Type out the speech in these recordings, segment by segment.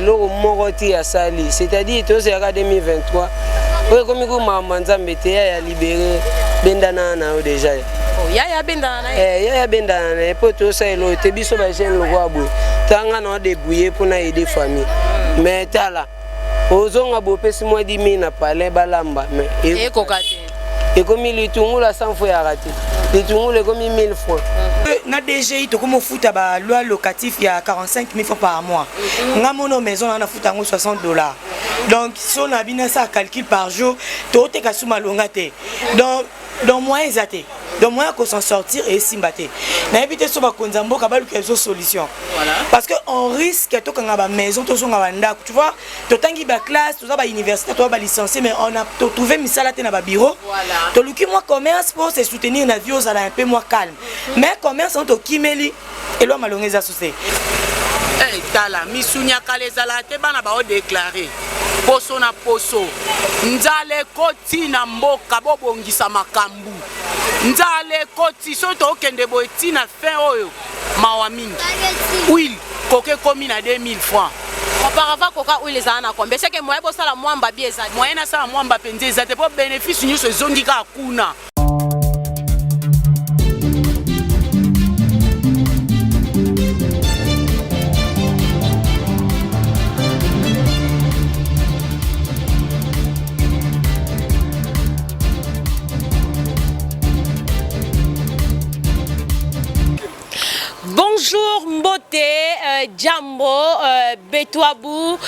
Eloko moko ti asali, c'est-à-dire tozelaka 2023 oyo ekomi ku makambo ya Nzambe te, yaya libere bendana na yo déjà. Oh, yaya bendana na ye. Eh, yaya bendana na ye mpo tosala eloko te, biso ba jeune lokola boye tanga na odébrouiller mpo na aider famille. Mais tala ozonga bopesi mwa 10 000 na palais balamba, mais ekoka te. Ekomi litungulu 100 francs yaka te, litungulu ekomi 1000 francs. Na DGI tokomi ofuta baloyer locatif ya 45 000 francs par mois. Nga mono maison na nafuta yango 60 dollars. Donc so na bino asala calcul par jour, tooteka su malonga te. Donc moyen eza te, donc moyen ya s'en sortir esimba te. Nayebi te so bakonzi ya mboka baluka biso solution, parce que on risque tokanga bamaison, tozonga bandako. Tu vois, totangi baclasse, toza bauniversité, toza balicencié, mais on a totrouve misala te na babureau. Toluki mwa commerce pour se soutenir na vie, ozala un peu moins calme, mais commerce yango tokimeli elwa malongo eza susu te. Hey, tala misuni ya kala ezalaka te. Bana baodéclarer poso na poso, nzala ekoti na mboka. Bobongisa makambo, nzala ekoti. Soki tookende boye ntina fin oyo, mawa mingi. Huile koka ekomi na 2000 francs. Auparavant koka huile ezala na combien? C'est que moyen bosala mwamba bi eza te. Moyen nasala mwamba mpenza eza te, mpo bénéfice nyonso ezongi kaka kuna. Bonjour mbote, jambo, betwabu,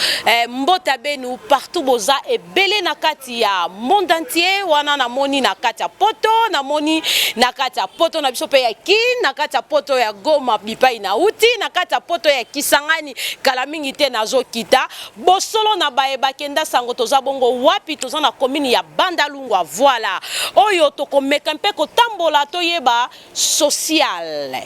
mbota benu partout boza ebele na kati ya monde entier wana. Namoni na kati ya poto, namoni na kati ya poto na biso mpe ya Kin, na kati ya poto ya Goma bipai na uti, na kati ya poto ya Kisangani. Kala mingi te nazokita bosolo na baye bakenda sango. Toza bongo wapi? Toza na commune ya Bandalungwa. Voilà, oyo tokomeka mpe kotambola, toyeba social.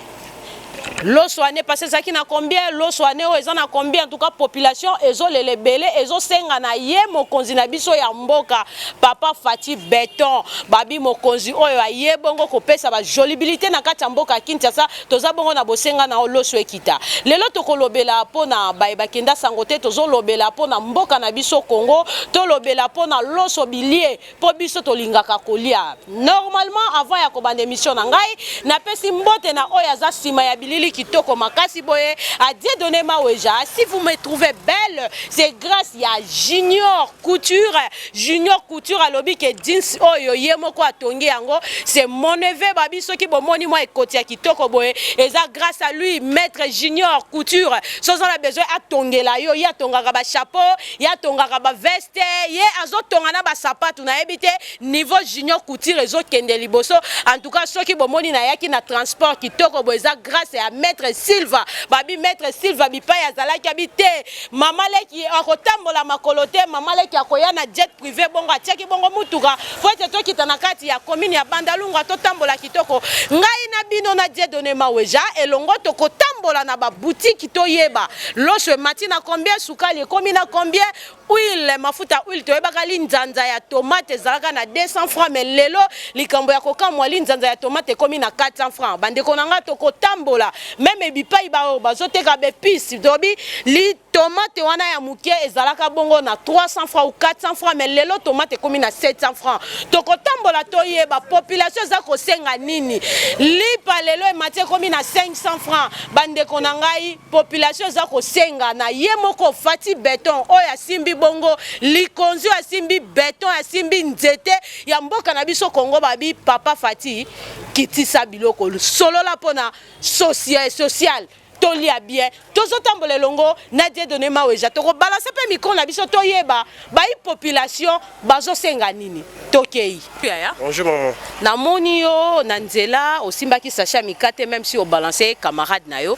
Loso année passée ezalaki na combien? Loso année oyo eza na combien? En tout cas population ezolela ebele, ezosenga na ye mokonzi na biso ya mboka, papa Fatshi Béton. Babi mokonzi oyo aye bongo kopesa bajolibilité na kati ya mboka ya Kinshasa. Toza bongo na bosenga na loso ekita. Lelo tokolobela mpona baye bakenda sango te, tozolobela mpona mboka na biso Congo, tolobela mpona loso bilie, mpo biso tolingaka kolia. Normalement, avant ya kobanda émission na ngai, napesi mbote na oyo aza nsima ya bilili kitoko makasi boye, a Dieudonné Maweja. Si vous me trouvez belle, c'est grâce ya Junior Couture. Junior Couture alobi ke jeans oyo ye moko atongi yango, c'est mon neveu. Babi soki bomoni mwa ekoti ya kitoko boye, eza grâce à lui, maître Junior Couture. So oza na besoin atongela yo, ye atongaka bachapeau, ye atongaka baveste, ye azotonga na basapatu. Nayebi te niveau Junior Couture ezokende liboso. En tout cas, soki bomoni nayaki na transport kitoko boye, eza grâce ya maître Silva. Babi maître Silva bipai azalaki, abi te mama leki akotambola makolo te, mama leki akoya na jet privé. Bongo atiaki bongo mutuka po ete tokita na kati ya commune ya Bandalungwa, totambola kitoko. Ngai na bino na Dieudonné Maweja elongo, tokotambola na babutiki, toyeba loso emati na combien, sukali ekomi na combien, huile, mafuta huile. Toyebaka linzanza ya tomate ezalaka na 200 francs, mais lelo likambo ya kokamwa, linzanza ya tomate ekomi na 400 francs. Bandeko na ngai, tokotambola même bipai baoyo bazoteka baépices. Tobi li tomate wana ya moke ezalaka bongo na 300 francs ou 400 francs, mais lelo tomate ekomi na 700 francs. Tokotambola, toyeba population eza kosenga nini. Lipa lelo emati, ekomi na 500 francs. Bandeko na ngai, population eza kosenga na ye moko Fatshi Béton oyo asimbi bongo likonzi, oyo asimbi béton, asimbi nzete ya mboka na biso Kongo. Babi papa Fatshi, kitisa biloko, solola mpona social, tolia bien. Tozotambola elongo na Dieudonné Maweja, tokobalancer mpe micro na biso, toyeba bai population bazosenga nini. Tokei yaya. Bonjour maman. Namoni yo na nzela, osimbaki sachet ya mikate, même si obalance camarade na yo.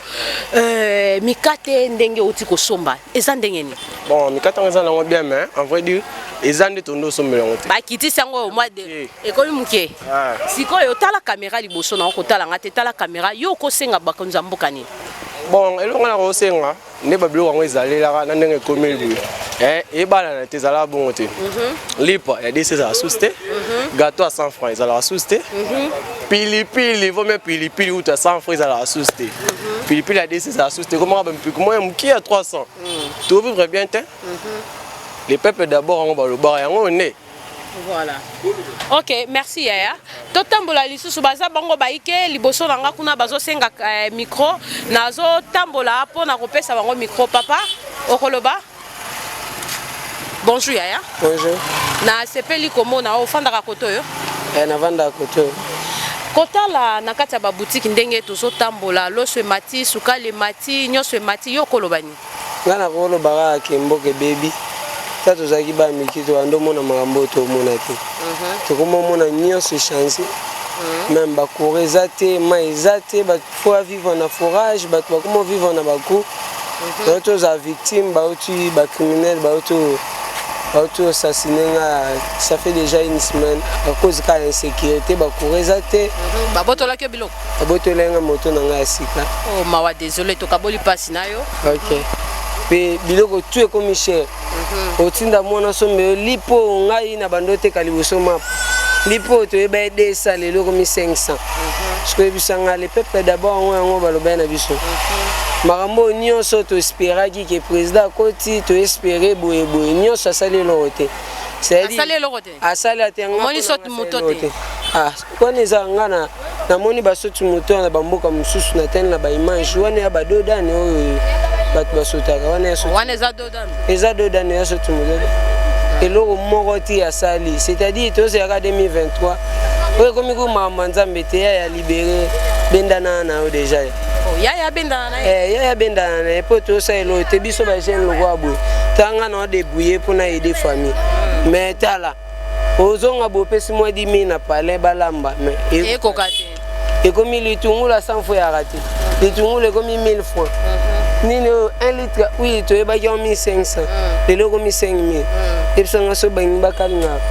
Mikate ndenge outi kosomba eza ndenge nini? Bon, mikate yango eza nango bien, mais en vrai dire eza nde tondo osombela yango te. Bakitisi yango mwa de, ekomi moke. Sikoyo tala caméra liboso na yo, kotala nga te, tala caméra. Yo okosenga bakonzi ya mboka nini? Bon, eloko nga na kosenga nde babiloko yango ezalelaka na ndenge ekomeli boye, ebalana te, ezalaka bongo te. Lipa ya dc ezalaka susu te, gâteau ya 100 francs ezalaka susu te. Pilipili, vaut mieux pilipili uta 100 francs ezalaka susu te. Pilipili ya 200 ezalaka susu te. Komaka bampiku moya moke ya 300. Tovivre bien te. Le peuple d'abord, yango balobaka yango nde. Voilà. Ok, merci yaya. Totambola lisusu, baza bango baike liboso na nga kuna, bazosenga micro. Nazotambola mpo na kopesa bango micro. Papa, okoloba? Bonjour yaya. Bonjour. Nasepeli komona. Ofandaka kote oyo? Navandaka kote oyo. Kotala na kati ya babutiki ndenge tozotambola, loso emati, sukali emati, nyonso emati, yo okoloba nini? Ngai nakoloba kaka ke mboka ebebi. Ta tozalaki bana miki, tobanda omona makambo oyo tomona te. Tokoma omona nyonso echange, même bacourant eza te, mai eza te. Bato faut avivre na forage, bato bakoma ovivre na baku oyo tozala victime. Bauti bacriminel, bauti assassiner nga, ça fait déjà une semaine, à cause kaka insécurité, bacourant eza te. Babotolaki yo biloko? Babotolaki nga moto na ngai ya sika. Oh, mawa, désolé, tokaboli mpasi na yo. Ok, mpe biloko tu ekomi cher. Otinda mwana sombe yo lipo, ngai na bando oteka liboso mapa, lipo oyo toyeba ye 200, lelo ekomi 500. Soki oyebisanga le peuple d'abord, yango balobai na biso makambo oyo nyonso. Toesperaki ke président akoti, toespere boyeboye, nyonso asali eloko te. Asali eloko te? Asali ate. Omoni saute moto te? Ah, wana eza nga na namoni basoti moto na bamboka mosusu, na tani na baimage wana ya badodane oyo bato basotaka wana ya Wana eza dodane? Eza dodane ya soti moto. Eloko moko ti asali, c'est-à-dire tozalaka 2023 oyo ekomi ku makambo ya Nzambe te. Ya libere bendana na yo déjà. Oh, yaya abendana na ye? Eh, yaya abendana na ye, mpo tosala eloko te. Biso bajeune lokwa boye, tanga na odébrouille mpona aider famille, mais tala, ozonga bopesi mwa 10 000 na palin, balamba, mais ekoka te. Ekomi litungulu a 100 francs yaka te, litungulu ekomi 1000 francs. Nini oyo, 1 litre huile toyebaki yango 1500, lelo ekomi 5000. Yebisanga, so bangi bakalingaka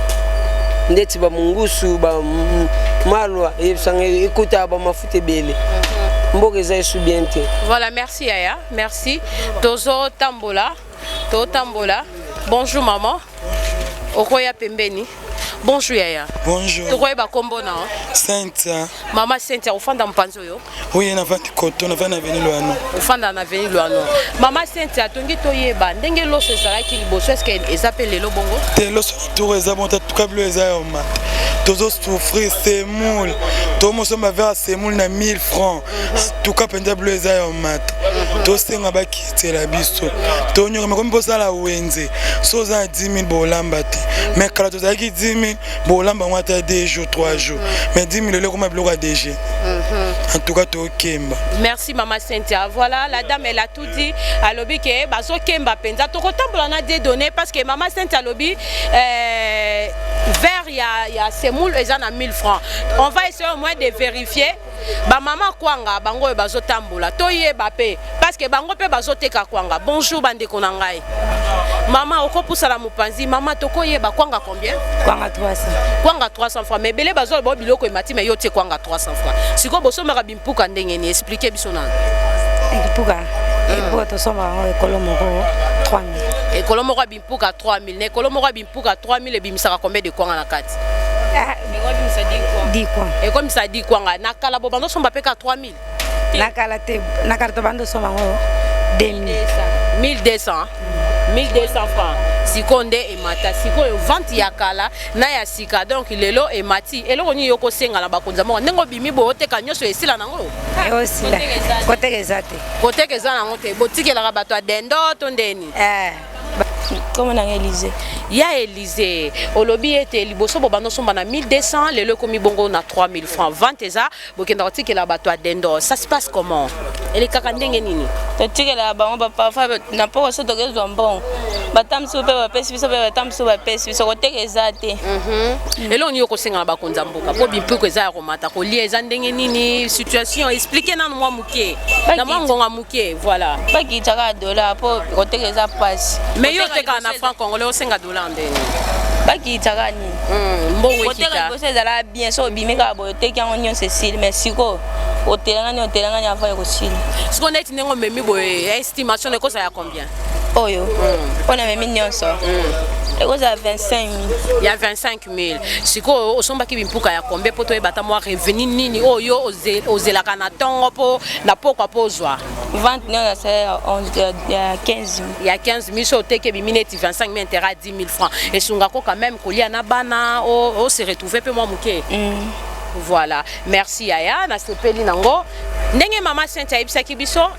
ndeti bamungusu, bamalwa, eyebisanga ekutaka bamafuta ebele. Mboka eza esu bien te. Voilà, merci yaya, merci. Tozotambola, totambola. Bonjour maman, okoya pembeni. Bonjour yaya. Bonjour. Tokoyeba kombo na? Cynthia. Mama Cynthia, ofanda mopanzi oyo? Oui, nafandi koto, nafandi na avenue Luano. Ofanda na avenue Luano. Mama Cynthia, tongi toyeba ndenge loso ezalaki liboso, est-ce eza mpe lelo bongo? Te, loso tour eza bon te, tuka bilo eza ya omata. Tozosouffrir. Semoule, tomosomba verre ya semoule na 1000 francs. Tuka mpenza bilo eza ya omata. Tosenga bakitela biso, tonyokama komi mposala wenze. So oza na 10 000, bolamba te. Mais kala tozalaki 10 000, bolamba yango ata 2 jours, 3 jours. Mais 10 000 lelo ekoma biloko ya DG. En tout cas tokemba. Merci mama Cynthia. Voilà, la dame, elle a tout dit. Alobi ke bazokemba mpenza. Tokotambola na Dieu donné, parce que mama Cynthia alobi verre ya semoule eza na 1000 francs. On va essayer au moins de vérifier bamama kwanga bango oyo bazotambola, toyeba mpe, parce que bango mpe bazoteka kwanga. Bonjour bandeko na ngai. Mama, okopusana mopanzi. Mama, tokoyeba kwanga combien? Kwanga 300. Kwanga 300 francs. Mais ebele bazoloba biloko emati, mais yo tie kwanga 300 francs. Sikoyo bosombaka bimpuka ndenge nini? Explique biso nano. Epuka tosombaka yango ekolo moko 3000. Ekolo moko ya bimpuka 3000. Na ekolo moko ya bimpuka 3000 ebimisaka combien de kwanga na kati? 10 kwanga. Ekomisa 10 kwanga. Na kala bo bandosomba mpe ka 3000? Na kala te, na kala tobanda osomba yango 2000. 1200, 1200 francs. Sikoyo nde emata. Sikoyo vente ya kala na ya sika, donc lelo emati. Eloko nini yo kosenga na bakonzi ya moko ndenge obimi boye, oteka nyonso, esila nango? Osila, koteka eza te. Koteka eza nango te. Botikelaka bato ya dendo to ndeni? Kombo nanga Élysée. Ya Élysée, olobi ete liboso bo banda osomba na 1200, lelo ekomi bongo na 3000 francs. Vente eza, bokenda kotikela bato ya dendo. Ça se passe comment? Elekaka ndenge nini? Totikelaka bango baparfois na poko so tokezwa mbongo, bata mosusu mpe bapesi biso, mpe bata mosusu bapesi biso. Koteka eza te. Eloko nini okosenga na bakonzi ya mboka, mpo bimpuku eza ya komata, kolia eza ndenge nini situation? Explique nanu mwa moke na mwa ngonga moke, voilà. Bakitaka dollar mpo koteka eza mpasi. Mais yo otekaka na franc congolais, osenga dollar ndenge? Bakitaka nini? Mbongo koteka ekita. Liboso ezalaka bien, so obimi kaka boye, oteki yango nyonso, esili. Mais sikoyo otelangani, otelangani avant ekosila. Sikoyo neti ndenge omemi boye, estimation ekozala ya combien? Oyo mpo na memi nyonso. Ekozala 25 000. Ya 25 000. Sikoyo osombaki bimpuka ya combien mpo toyeba ata mwa revenu nini oyo ozelaka na ntongo mpo na pokwa mpo ozwa? Vente nio nasala ya 11, ya 15 000. Ya 15 000, so oteki ebimi neti 25 000, intérêt ya 10 000 francs. Esungako quand même kolia na bana, o se retrouver mpe mwa moke. Voilà, merci yaya, nasepeli nango. Ndenge mama Sainte ayebisaki biso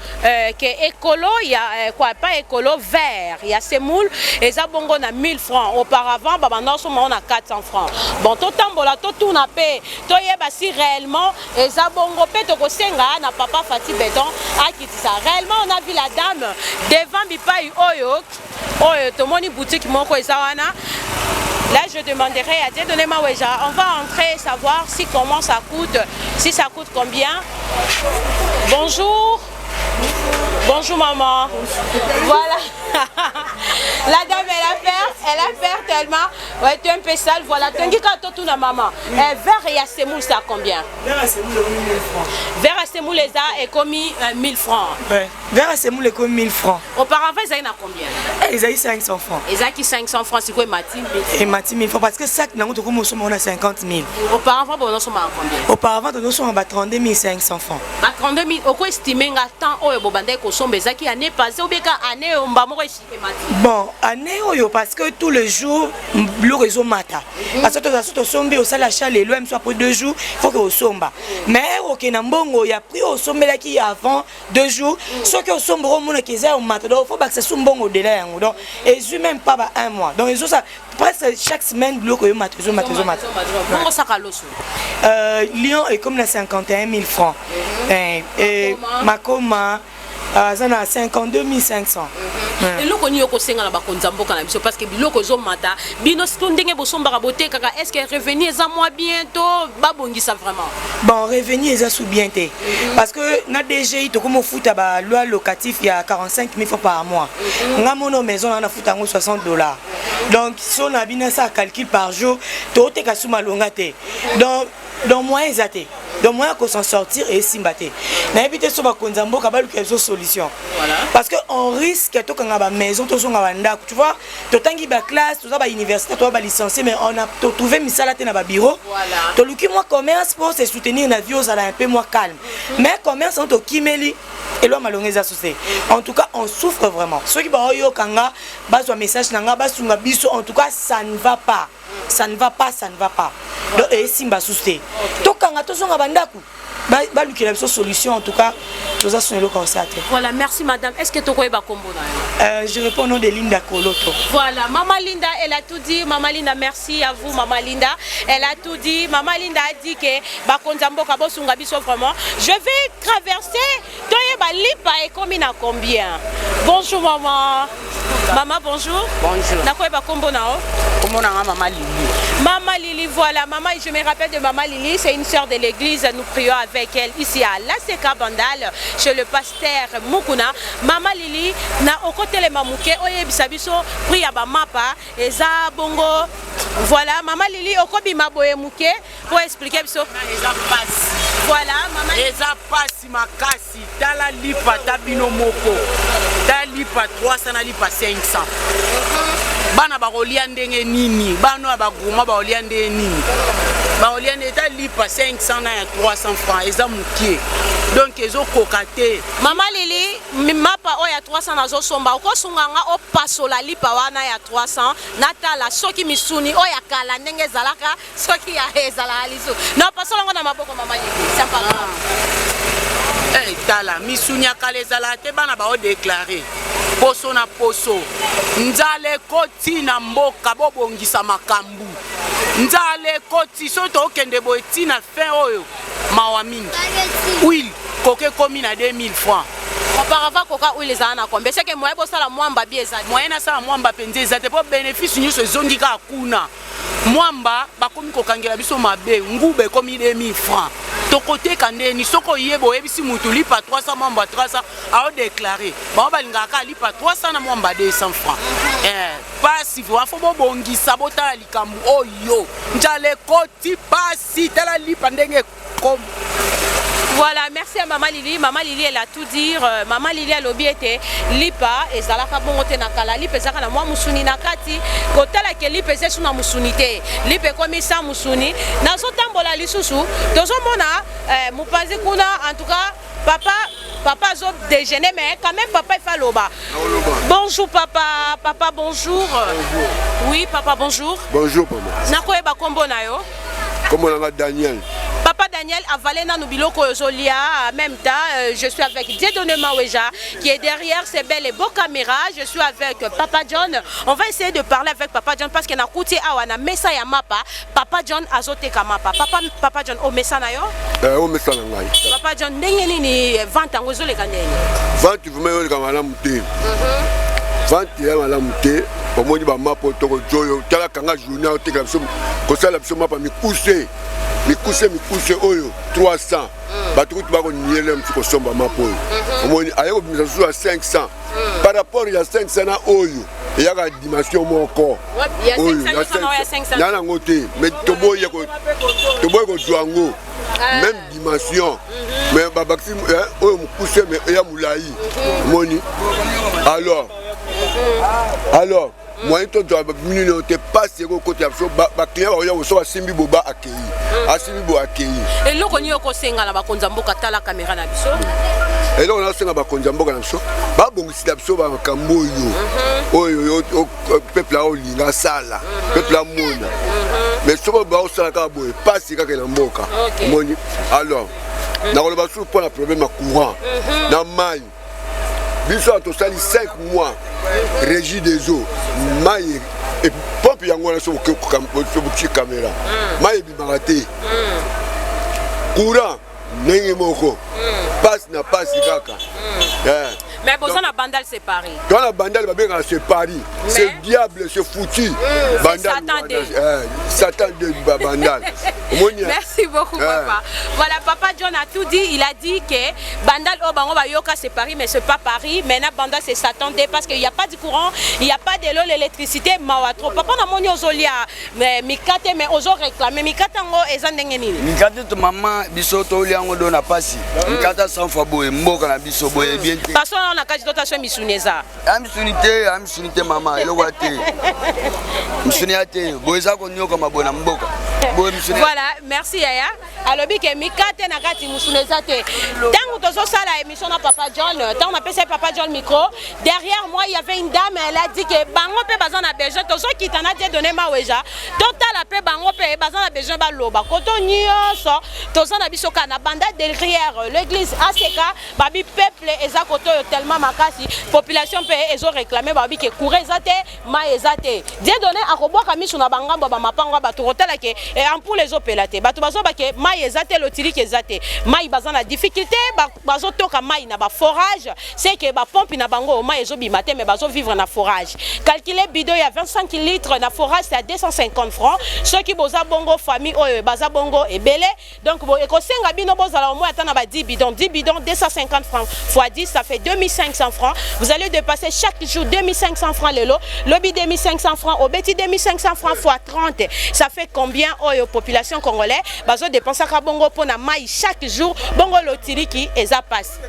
ke ekolo ya quoi, pas ekolo, vert ya semoule eza bongo na 1000 francs. Auparavant babanda osomba ngo na 400 francs. Bon, totambola, totuna mpe toyeba si réellement eza bongo mpe tokosenga na papa Fati Beton akitisa. Réellement, on a vu la dame devant bipai oyo oyo tomoni boutique moko eza wana. Là, je demanderai à Dieudonné Maweja, on va entrer savoir si comment ça coûte, si ça coûte combien. Bonjour. Bonjour maman. Voilà. La dame, elle a peur, elle a peur tellement. Ouais, tu es un peu sale. Voilà. Tongika totuna maman. Eh, verre ya semoule, ça combien? Verre ya semoule ekomi 1000 francs. Verre ya semoule eza ekomi 1000 francs. Ouais. Verre ya semoule ekomi 1000 francs. Auparavant ezalaki na combien? Eh, ezali 500 francs. Ezalaki 500 francs, sikoyo emati 1000. Emati 1000 francs parce que sac nango tokomi osomba ngo na 50 000. Auparavant bonosomaka combien? Auparavant tozosomba ba 32 500 francs. Ba 32 000. Oko estime nga temps oyo bobandaki kosomba ezalaki année passée ou bien ka année oyo mba moko emati? Bon, année oyo, parce que tous les jours biloko ezomata, parce que tozala so tosombi, osala achat lelo, miso après 2 jours faut que osomba, mais okende na mbongo ya prix oyo osombelaki avant 2 jours. Soki osomba, omonaka eza ya omata, donc faut bakisa su mbongo au-delà yango. Donc ezwi même pas ba un mois, donc ezosala presque chaque semaine biloko eyomata, ezomata, ezomata. Bongo saka loso? Lion ekomi na 51 000 francs. Eh, makoma aza na 52 500. Eloko nini okosenga na bakonzi ya mboka na biso? Parce que biloko ezomata, bino siko ndenge bosombaka botekaka, est ce que revenu eza mwa bien to babongisa vraiment? Bon, revenu eza su bien te, parce que na DGI tokomi ofuta baloyer locatif ya 45 000 francs par mois. Nga mono maison na nafuta yango 60 dollars. Donc so na bino asala calcul par jour, toteka su malonga te. Donc moyen eza te, donc moyen ko s'en sortir esimba te. Nayebi te so bakonzi ya mboka baluka biso solution, parce que on risque tokanga bamaison, tozonga bandako. Tu vois, totangi baclasse, toza bauniversité, toza balicencié, mais on a totrouve misala te na babureau. Toluki mwa commerce pour se soutenir na vie, ozala un peu moins calme, mais commerce yango tokimeli elwa malongo eza susu te. En tout cas, on souffre vraiment. Soki baoyoka nga, bazwa message na nga, basunga biso. En tout cas, ça ne va pas, ça ne va pas, ça ne va pas. Donc esimba susu te, tokanga, tozonga bandako, balukela biso solution. En tout cas, toza sona eloko kosala te. Voilà, merci madame. Est ce que tokoyeba kombo na yo? Je réponds au nom de Linda Koloto. Voilà, Maman Linda, elle a tout dit. Maman Linda, merci à vous, Maman Linda. Elle a tout dit. Maman Linda a dit que bakonzi mboka bosunga biso vraiment. Je vais traverser. Toyeba lipa ekomi na combien? Bonjour maman. Maman, bonjour. Bonjour. Nakoyeba kombo na yo? Kombo na nga Mama Lili. Maman Lili, voilà. Maman, je me rappelle de Maman Lili, c'est une sœur de l'église. Nous prions avec elle ici à l'ACK Bandal, chez le pasteur Mukuna. Maman Lili, na okotelema moke, oyebisa biso prix ya ba mapa, eza bongo. Voilà, Maman Lili, okobima boye moke pour expliquer biso. Eza pasi. Voilà, Maman. Eza pasi makasi. Tala lipa ta bino moko. Tala lipa 300 na lipa 500. Bana bakolia ndenge nini? Bana ya bagroupement bakolia ndenge nini? Bakolia ndenge ta lipa 500 na ya 300 francs eza mokie. Donc ezokoka te. Mama Lili, mapa oyo ya 300 nazosomba, okosunga nga opasola lipa wana ya 300, natala soki misuni oyo ya kala ndenge ezalaka, soki ya ezalaka lisusu. Na opasola ngo na maboko, mama Lili, c'est pas grave. Eh, tala misuni ya kala ezalaka te. Bana baodéclarer poso na poso. Nzala ekoti na mboka, bobongisa makambo. Nzala ekoti, soki tokende boye ntina fin oyo, mawa mingi. Huile koka ekomi na 2000 francs. Auparavant koka huile ezala na combien? C'est que moyen bosala mwamba bi eza te? Moyen nasala mwamba mpenza eza te, mpo bénéfice nyonso ezongi kaka kuna. Mwamba bakomi kokangela biso mabe. Nguba ekomi 2000 francs, tokoteka ndeni? Soki oyeba, oyebisi mutu lipa 300, mwamba 300, aodéclarer. Bango balingaka kaka lipa 300 na mwamba 200 francs. Eh, pasi vraiment. Faut bobongisa, botala likambo oyo. Nzala ekoti, pasi. Tala lipa ndenge ekomi. Voilà, merci à Maman Lili. Maman Lili, elle a tout dire. Euh, Maman Lili alobi ete lipa ezalaka bongo te na kala. Lipa ezalaka na mwa musuni na kati. Kotala ke lipa eza su na musuni te. Lipa ekomi sans musuni. Nazotambola lisusu, tozomona eh, mopanzi kuna en tout cas papa papa azo déjeuner mais quand même papa il faut aloba. Bonjour papa, papa bonjour. Bonjour. Oui papa bonjour. Bonjour papa. Nakoyeba kombo na yo? Kombo na nga Daniel. Papa Daniel avalé nanu biloko oyo ozolia en même temps euh, je suis avec Dieudonné Maweja qui est derrière ces belles et beaux caméras je suis avec Papa John on va essayer de parler avec Papa John parce que nakuti awa na mesa ya mapa Papa John azoteka mapa Papa, Papa John omesa na yo eh, omesa na ngai Papa John ndenge nini eh, vente yango ezoleka ndenge vente vraiment ezoleka malamu te mhm. vente ya malamu te omoni bamapa oyo tokojoyo tala kanga journée otekela biso kosala biso mapa mikuse mikuse mikuse oyo 300 mm. bato kutu bakoniele mosu kosomba mapa oyo mhm. omoni aye kobimisa susu ya 500 mm. par rapport ya 500 na oyo eyaka dimension moko oyo na yango te mais toboyi kozwa yango ah. même dimension mhm. mais babakisi eh, oyo mokuse mais eya molai mhm. omoni alors alors moyen tozwa minini oyo te mpasi ekokotela biso baclient bakoya koso basimbi boba akei mm. asimbi bo akei eloko nini okosenga na bakonzi ya mboka tala kamera na biso eloko nasenga bakonzi ya mboka na biso babongisela biso bamakambo oyo mhm. oyo peuple aolinga asala mhm. peuple amona mhm. mais soki baosala kaka boye mpasi kaka na mboka omoni alors nakoloba susu mpo na problème ya courant na mai biso awa tosali 5 mois régie des eaux mai pompe yango wana soki otie caméra mm. mai ebimaka te mm. courant ndenge moko pasi mm. na pasi kaka eh. mais boza na bandal c'est paris toza na bandal babengaka c'est paris c'est diable c'est foutu bandal satan de eh, satan de bandal omoni merci beaucoup papa voilà papa John a tout dit il a dit que Bandal oyo bango bayoka c'est Paris mais c'est pas Paris maintenant Bandal c'est Satan de parce qu'il y a pas du courant il y a pas de l'eau l'électricité mawa trop papa na moni ozolia mais mikate mais ozo réclamer mikate yango eza ndenge nini mikate to mama biso tolia yango do na pasi mm. mikate 100 fois boye mboka na biso boye mm. bien te parce que na kati tota so misuni eza ya misuni te ya misuni te mama eloko ya te misuni ya te boye eza koniokama boye na mboka boye misuni voilà merci yaya alobi ke mikate na kati musuni eza te ntango tozosala émission na papa john ntango napesaki papa john micro derrière moi il y avait une dame elle a dit ke bango mpe baza na besoin tozokita na die donne maweja totala mpe bango mpe baza na besoin baloba koto nyonso toza na biso kaka na banda derrière l'église aseka babi peuple eza koto oyo tellement makasi population mpe ezo réclame babi ke courant eza te mai eza te Dieudonne akobwaka miso na bangambo ya bamapango ya bato kotala ke eh, ampoule ezopela te bato bazoba ke mai eza te lotiliki eza te mai baza na difficulté bazotoka mai na baforage se ke bapompe na bango mai ezobima te mais bazovivre na forage calcule bidon ya 25 litres na forage c'est à 250 francs soki boza bongo famille oyo baza bongo ebele Donc bo ekosenga bino bozala au moins ata na ba 10 bidons, 10 bidons 250 francs fois 10 ça fait 2500 francs. Vous allez dépasser chaque jour 2500 francs lelo, lobi 2500 francs, obeti 2500 francs fois 30, ça fait combien oyo population congolais bazo dépenser ka bongo pona mai chaque jour bongo lotiliki eza pasi.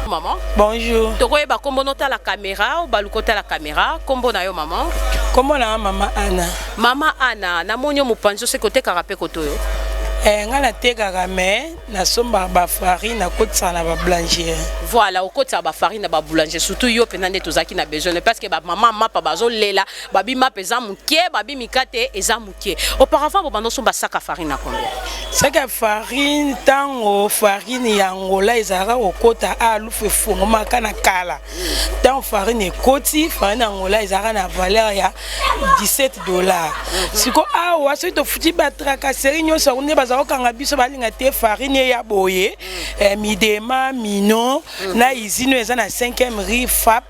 Maman. Bonjour. Tokoyeba kombo notala caméra ou baluko tala caméra, kombo na yo maman. Kombo na mama Anna. Mama Anna, namoni yo mopanzi oseki otekaka mpe koto yo. Eh, ngai natekaka mais nasombaka bafarine nakotisaka na baboulangerie. Voilà, okotisaka bafarine na baboulangerie surtout yo mpenza nde tozalaki na besoin parce que bamama mapa bazolela babi mapa eza moke babi mikate eza moke. Auparavant bobanda osomba saka farine na combien? Saka ya farine ntango farine ya Angola ezalaka kokota alufu efungomaka na kala ntango farine ekoti farine ya Angola ezalaka na valeur ya 17 dollars siko awa soki tofuti batracasserie nyonso yango nde baza kokanga biso balinga te farine eya boye eh, midema mino na usine oyo eza na 5e rue fap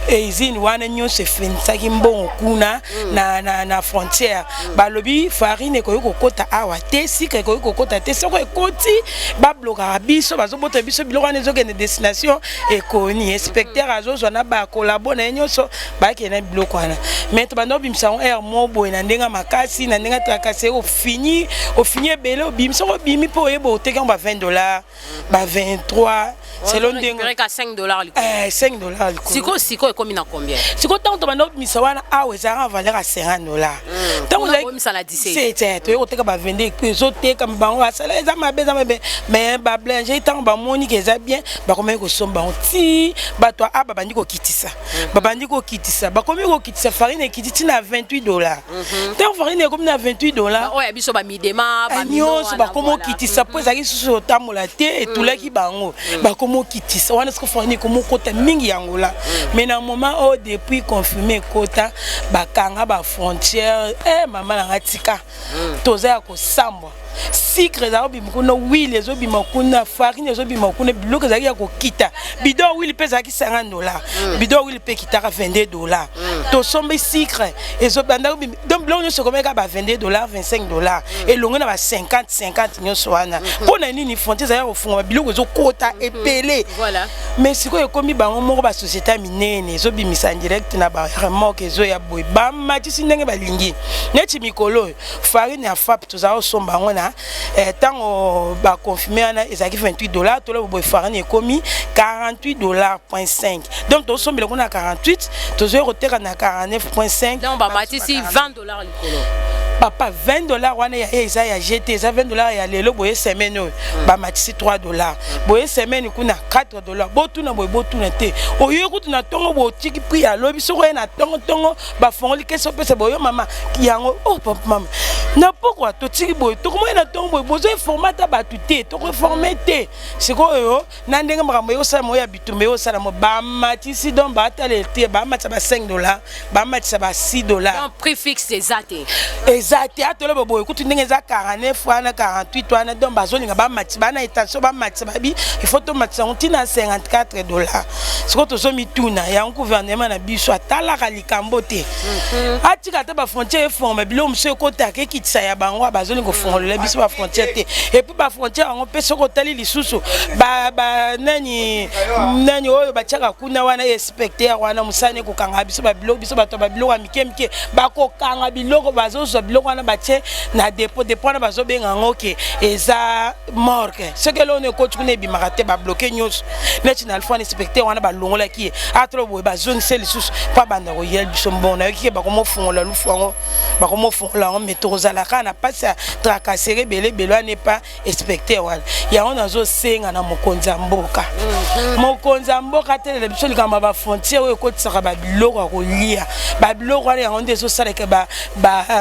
Usine wana nyonso efenisaki mbongo kuna na frontière. Balobi farine ekoki kokota awa te, sucre ekoki kokota te. Soko ekoti, bablokaka biso, bazobota biso biloko wana ezokende destination. Ekoni inspecteur azozwa na bakolabo na ye nyonso, bakende na biloko wana. Mais tobanda obimisa yango aire mo boye na ndenge makasi, na ndenge trakase. Ofini, ofini ebele, obimi. Soko obimi mpo oyeba oteki yango ba 20 $, ba 23, selon ndenge. 5 $ likolo. 5 $ likolo. Sikoyo, sikoyo ekomi na combien? Sikoyo, ntango tobanda obimisa wana awa, ezalaka valeur ya 50 $. Ntango obimisa na 17. Toye koteka ba 22, ezotekama. Bango basala eza mabe, eza mabe. Mais baboulanger, ntango bamoni ke eza bien, bakomaki kosomba bango ti bato a babandi kokitisa, babandi kokitisa, bakomi kokitisa. Farine ekiti ti na 28 $. Ntango farine ekomi na 28 $, oyo ya biso bamidema. Nyonso bakomi okitisa mpo ezalaki susu otambola te, etulaki bango, bakomi okitisa wana. Siko farine ekomi okota mingi yango la. Mais na moment oyo, depuis confinement ekota, bakanga bafrontière. E mama nanga, tika, toza ya kosambwa. Sucre ezala kobima kuna, huile ezobima kuna, farine ezobima kuna. Biloko ezalaki ya kokita. Bidon huile mpe ezalaki 50 $, bidon huile mpe ekitaka 22 $. Tosombi sucre, ezobanda kobima. Donc biloko nyonso ekomaki kaka ba 22 $, 25 $, elongo na ba 50 50 nyonso wana. Mpo na nini? Frontière ezalaki kofungama, biloko ezokota ebele. Mais sikoyo ekomi bango moko, basociété ya minene ezobimisa direct na baremorque, ezoya boye, bamatisi ndenge balingi. Neti mikolo oyo, farine ya FAP tozala kosomba yango na ntango baconfirme wana, ezalaki 28 $. Toloba boye, farine ekomi 48 dollars point 5. Donc tosombela kuna na 48, tozoyi koteka na 49.5. Donc bamatisi 20 $ likolo. Papa, 20 $ wana ya ye eza ya gt, eza 20 $ ya lelo boye. Semaine oyo bamatisi 3 $ boye, semaine kuna 4 $. Botuna boye, botuna te. Oyo kutu na ntongo botiki prix ya lobi. Soki oye na ntongo ntongo, bafongoli kesi, opesa boyo mama yango. Oh papa, mama, na pokwa totiki boye, tokomoye na ntongo boye. Bozoinforme ata bato te, tokoinforme te. Sikoyo na ndenge makambo eyosalama, oyo ya bitumba eyosalama, bamatisi. Donc baatalela te, bamatisa ba 5 $, bamatisa ba 6 $. Donc prix fixe eza te? Eza te. Atoloba boye kutu ndenge eza 49 wana, 48 wana. Donc bazolinga bamatisa, bana intention bamatisa, babi il faut tomatisa yango ntina 54 $. Sikoyo tozomituna yango, gouvernement na biso atalaka likambo te, atika ata bafrontière eforme, biloko mosusu ekotaka, ekitisa ya bango. Bazolinga kofongolela biso bafrontière te. Et puis bafrontière yango mpe, soki otali lisusu, nani nani oyo batiaka kuna wana, inspecteur wana, mosala ekokanga biso babiloko. Biso bato ya babiloko ya mike mike, bakokanga biloko, bazozwa biloko wana, batie na dépôt. Dépôt wana bazobenga yango ke eza morgue. Soki eloko ekoti kuna, ebimaka te, babloke nyonso. Neti na alfo wana, inspecteur wana balongolaki ye. Atolo boye, bazongisa lisusu mpo abanda koyela biso mbongo. Nayoki ke bakomofungola lufu yango, bakomofungola yango. Mais tokozala kaka na mpasi ya tracasserie ebele ebele wana epa inspecteur wana. Yango nazosenga na mokonzi ya mboka, mokonzi ya mboka atelela biso likambo ya bafrontière oyo ekotisaka babiloko ya kolia. Babiloko wana, yango nde ezosalaka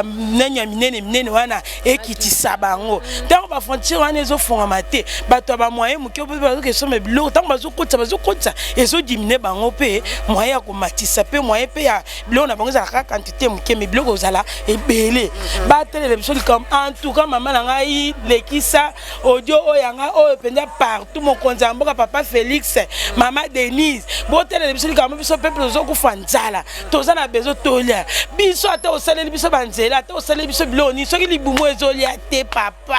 nani ya minene minene wana, ekitisa bango. Ntango bafrontière wana ezofungama te, bato ya bamoyen moke mpe bazokesomba biloko. Ntango bazokotisa, bazokotisa, ezodimine bango mpe moyen ya komatisa, mpe moyen mpe ya biloko na bango ezalaka quantité moke, mais biloko ozala ebele. Batelela biso likambo. En tout cas, mama na ngai, lekisa audio oyo yanga oyo mpenza partout. Mokonzi ya mboka, papa Félix, mama Denise, botelela biso likambo. Biso peuple tozokufa nzala, toza na besoin tolia. Biso ata osaleli biso banzela, ata osaleli biso biloko nini, soki libumu ezolia te, papa,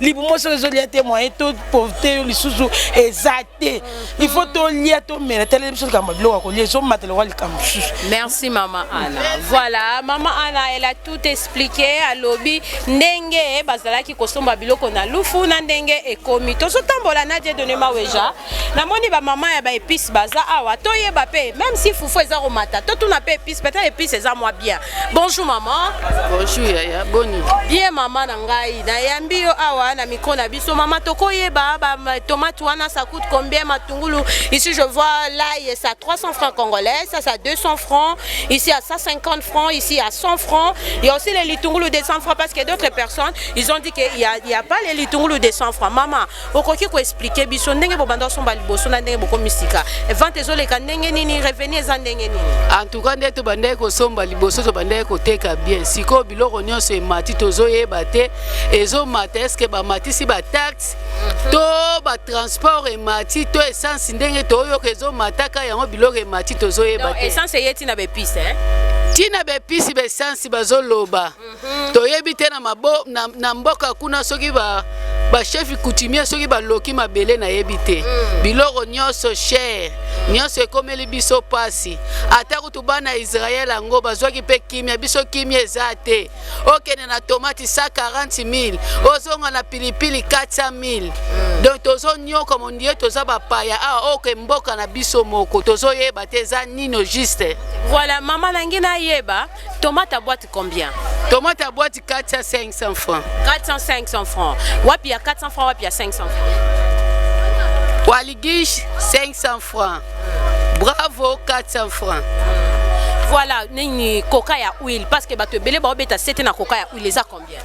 libumu soki ezolia te, moyen to pauvreté yo lisusu eza te. Il faut tolia, tomela. Teleli biso likambo ya biloko ya kolia, ezomata lokwa likambo mosusu. Merci, mama Anna. Voilà, mama Anna, elle a tout expliqué. Alobi ndenge bazalaki kosomba biloko na lufu na ndenge ekomi. Tozotambola na Dieudonné Maweja. Namoni bamama ya baépice baza awa. Toyeba mpe, même si fufu eza komata, totuna mpe épice, peut-être épice eza mwa bien. Bonjour maman. Bonjour yaya, boni? Bien mama na ngai, nayambi yo awa na micro na biso. Mama, tokoyeba ba tomate wana, ça coûte combien? Matungulu ici, je vois l'ail, c'est à 300 francs congolais, ça c'est à 200 francs, ici à 150 francs, ici à 100 francs. Il y a aussi les litungulu de 100 francs, parce que d'autres personnes, ils ont dit qu'il y a, il y a pas les litungulu de 100 francs. Mama, okoki koexplike biso ndenge bobanda osomba liboso na ndenge bokomi sika? Vente ezoleka ndenge nini? Revenu eza ndenge nini? En tout cas, nde tobandaki kosomba liboso, tobandaki koteka bien. Sikoyo biloko nyonso emati, tozoyeba te ezomata. Est Est-ce bamatisi bataxe to batransport emati to essence ndenge toyoka ezomataka yango, biloko emati, tozoyeba te. Essence eye ntina baépices, eh? Ntina baépices, baessence bazoloba, toyebi te. Na, mabo, na, na mboka kuna, soki ba bachef coutumier soki baloki mabele, nayebi te. Biloko nyonso cher, nyonso ekomeli biso pasi. Ata kutu bana Israel yango bazwaki mpe kimia, biso kimia eza te. Okende na tomate 140 000, ozonga na pilipili 400 000. Donc tozonyoka mondie, toza bapaya awa, oke mboka na biso moko tozoyeba te eza nini juste. Voilà, mama nangi nayeba, tomate à boîte combien? Tomate à boîte 400, 500 francs. 400, 500 francs. Wapi ya 400 francs, wapi ya 500 francs? Waligish 500 francs, Bravo 400 francs. Voilà, nini, coca ya huile, parce que bato ebele baobeta sete na coca ya huile, eza combien?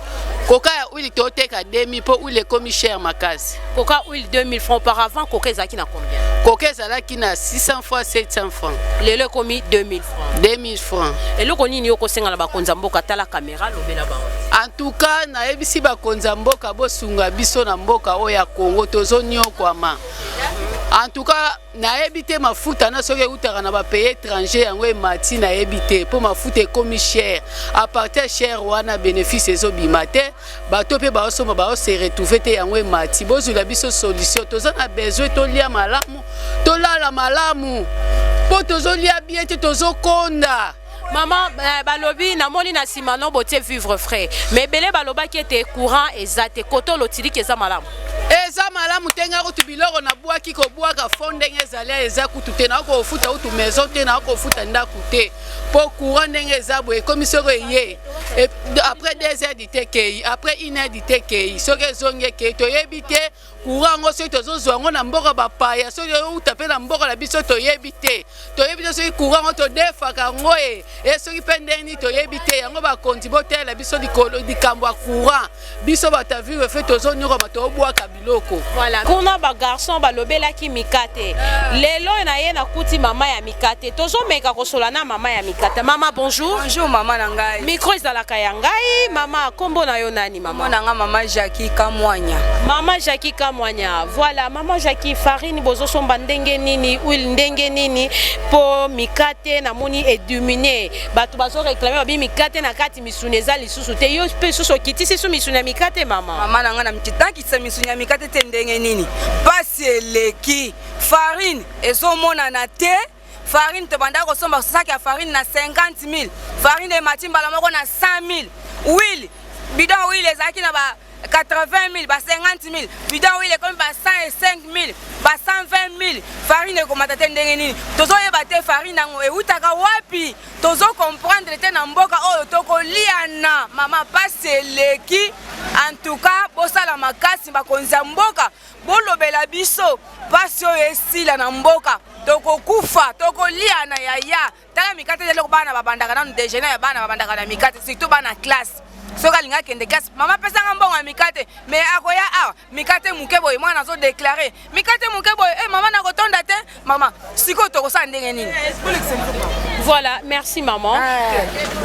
Coca ya huile toteka 2000, mpo huile ekomi cher makasi. Coca huile 2000 francs. Auparavant coca ezalaki na combien? Coca ezalaki na 600 francs, 700 francs. Lelo ekomi 2000 francs. 2000 francs. Eloko nini okosenga na bakonzi ya mboka? Tala caméra, lobela bango. En tout cas, nayebisi bakonzi ya mboka, bosunga biso na mboka oyo ya Congo, tozonyokwama. En tout cas, nayebi te mafuta na soki eutaka na bapays étranger, yango emati, nayebi te, mpo mafuta ekomi cher. À partir cher wana, bénéfice ezobima te, bato mpe baosomba baose retrouve te, yango emati. Bozwila biso solution, toza na besoin tolia malamu, tolala malamu, mpo tozolia bien te, tozokonda. Mama, balobi namoni na nsima no botie vivre frais, mais ebele balobaki ete courant eza te, kote olotiliki eza malamu? Eza malamu te. Nga kutu biloko nabwaki kobwaka fo ndenge ezali, eza kutu te. Nakofuta kutu maison te, nakofuta ndako te, mpo courant ndenge eza boye ekomi, soki eye après 2 heures du te ekei, après 1 heure du te ekei, soki ezongi ekei, toyebi te. Courant yango, soki tozozwa yango na mboka bapaya, soki euta mpe na mboka na biso, toyebi te. Toyebi te soki courant yango todefaka yango e soki mpe ndenge nini, toyebi te. Yango bakonzi, botelela biso likolo likambo ya courant. Biso bato ya vivre frais tozonyokama, tobwaka biloko. Voilà, kuna bagarçon balobelaki mikate. Lelo na ye nakuti mama ya mikate, tozomeka kosola na mama ya mikate. Mama, bonjour. Bonjour, mama na ngai. Micro ezalaka ya ngai. Mama, nkombo na yo nani, mama? Na nga mama Jackie Kamwanya. Mama Jackie Kamwanya, voilà. Mama Jackie, farine bozosomba ndenge nini, huile ndenge nini? Mpo mikate namoni ediminuer, bato bazoréclamer, babi mikate na kati misuni eza lisusu te. Yo mpe susu okitisi su misuni ya mikate, mama? Mama na ngai, na nakitisa misuni ya mikate te. Ndenge nini? Pasi eleki, farine ezomonana te. Farine tobanda kosomba saki ya farine na 50 000, farine emati mbala moko na 100 000. Huile, bidon huile ezalaki na ba 80 000, ba 50 000, bidon huile ekomi ba 105 000, ba 120 000. Farine ekomata te ndenge nini? Tozoyeba te farine yango eutaka wapi, tozocomprendre te. Na mboka oyo tokoliana, mama, pasi eleki. En tout cas, bosala makasi, bakonzi ya mboka, bolobela biso pasi oyo esila na mboka. Tokokufa, tokoliana. Yaya, tala mikate, eloko bana babandaka nanu déjeuner ya bana, babandaka na mikate, surtout bana classe. Soki alingi akende classe, mama apesanga mbongo ya mikate, mais akoya awa, mikate moke boye, mwana azodéclarer mikate moke boye, e mama, nakotonda te. Mama, sikoyo tokosala ndenge nini? Voilà, merci maman.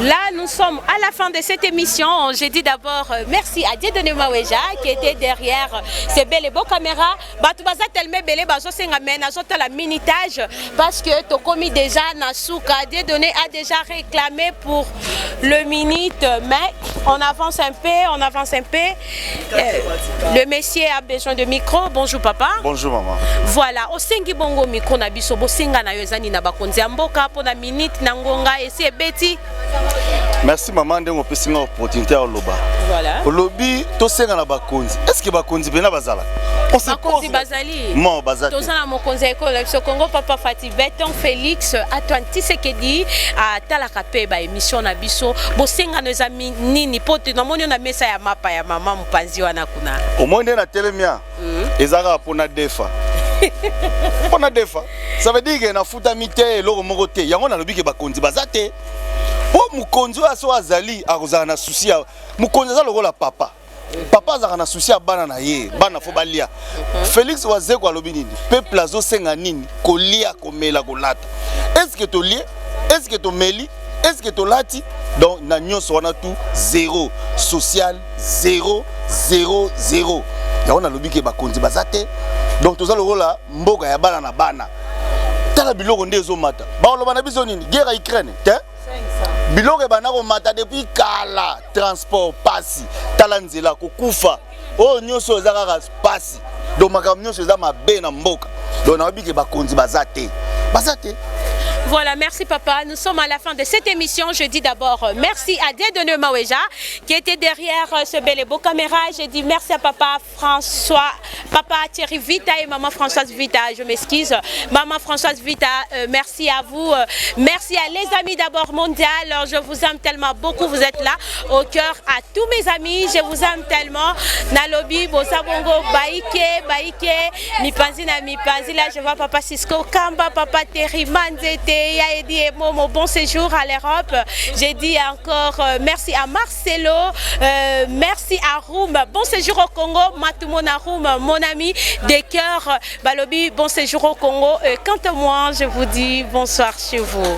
Là, nous sommes à la fin de cette émission. J'ai dit d'abord merci à Dieudonné Maweja qui était derrière ces belles et beaux caméras. Bato baza tellement ebele bazosenga, mais nazotala minutage parce que tokomi déjà na suka. Dieudonné a déjà réclamé pour le minute, mais on avance un peu, on avance un peu. Le monsieur a besoin de micro. Bonjour papa. Bonjour maman. Voilà, osengi bongo micro na biso, bosenga na yo eza nini na bakonzi ya mboka mpona minute na ngonga esi ebeti? Merci mama, ndenge opesi nga opportunité ya koloba. Voilà. Olobi tosenga na bakonzi. Est ce que bakonzi mpena bazala? On se Bakonzi pose- bazali. Mo baza te. Toza na mokonzi ya ekolo na biso Congo, papa Fati Beton, Félix Antoine Tshisekedi, atalaka mpe baémission na biso. Bosengano eza nini? Mpo te namoni yo na mesa ya mapa ya mama mopanzi wana kuna. Omoi nde natelemi a, eza kaka mpona defa, mpona defa. Ça veut dire ke nafutami te, eloko moko te. Yango nalobi ke bakonzi baza te, mpo mokonzi oyo aso azali akozala na souci ya mokonzi. Aza lokola papa, papa azalaka na souci ya bana na ye, bana fo balia. Félix Wazeko alobi nini? Peuple azosenga nini? Kolia, komela, kolata. Est ce que tolie? Est ce que tomeli? Est ce que tolati? Donc na nyonso wana tout zéro social, 0 0 0. Yango nalobi ke bakonzi baza te. Donc toza lokola mboka ya bana na bana. Tala biloko nde ezomata, bakoloba na biso nini? Guerre ya Ukraine te, biloko ebanda komata depuis kala. Transport pasi, tala nzela kokufa, oyo nyonso eza kaka pasi. Donc makambo nyonso eza mabe na mboka. Donc nayebi ke bakonzi baza te, baza te. Voilà, merci papa. Nous sommes à la fin de cette émission. Je dis d'abord merci à Dieudonné Maweja qui était derrière ce bel et beau caméra. Je dis merci à papa François, papa Thierry Vita et maman Françoise Vita. Je m'excuse. Maman Françoise Vita, merci à vous. Merci à les amis d'abord mondial. Je vous aime tellement beaucoup. Vous êtes là au cœur à tous mes amis. Je vous aime tellement. Nalobi, Bosabongo, Baike, Baike, Mipanzi na Mipanzi. Là, je vois papa Cisco Kamba, papa Terry Manzete, Yaedi et Momo. Bon séjour à l'Europe. J'ai dit encore merci à Marcelo, merci à Roum. Bon séjour au Congo, Matumona Roum, mon ami des cœurs. Balobi, bon séjour au Congo. Quant à moi, je vous dis bonsoir chez vous.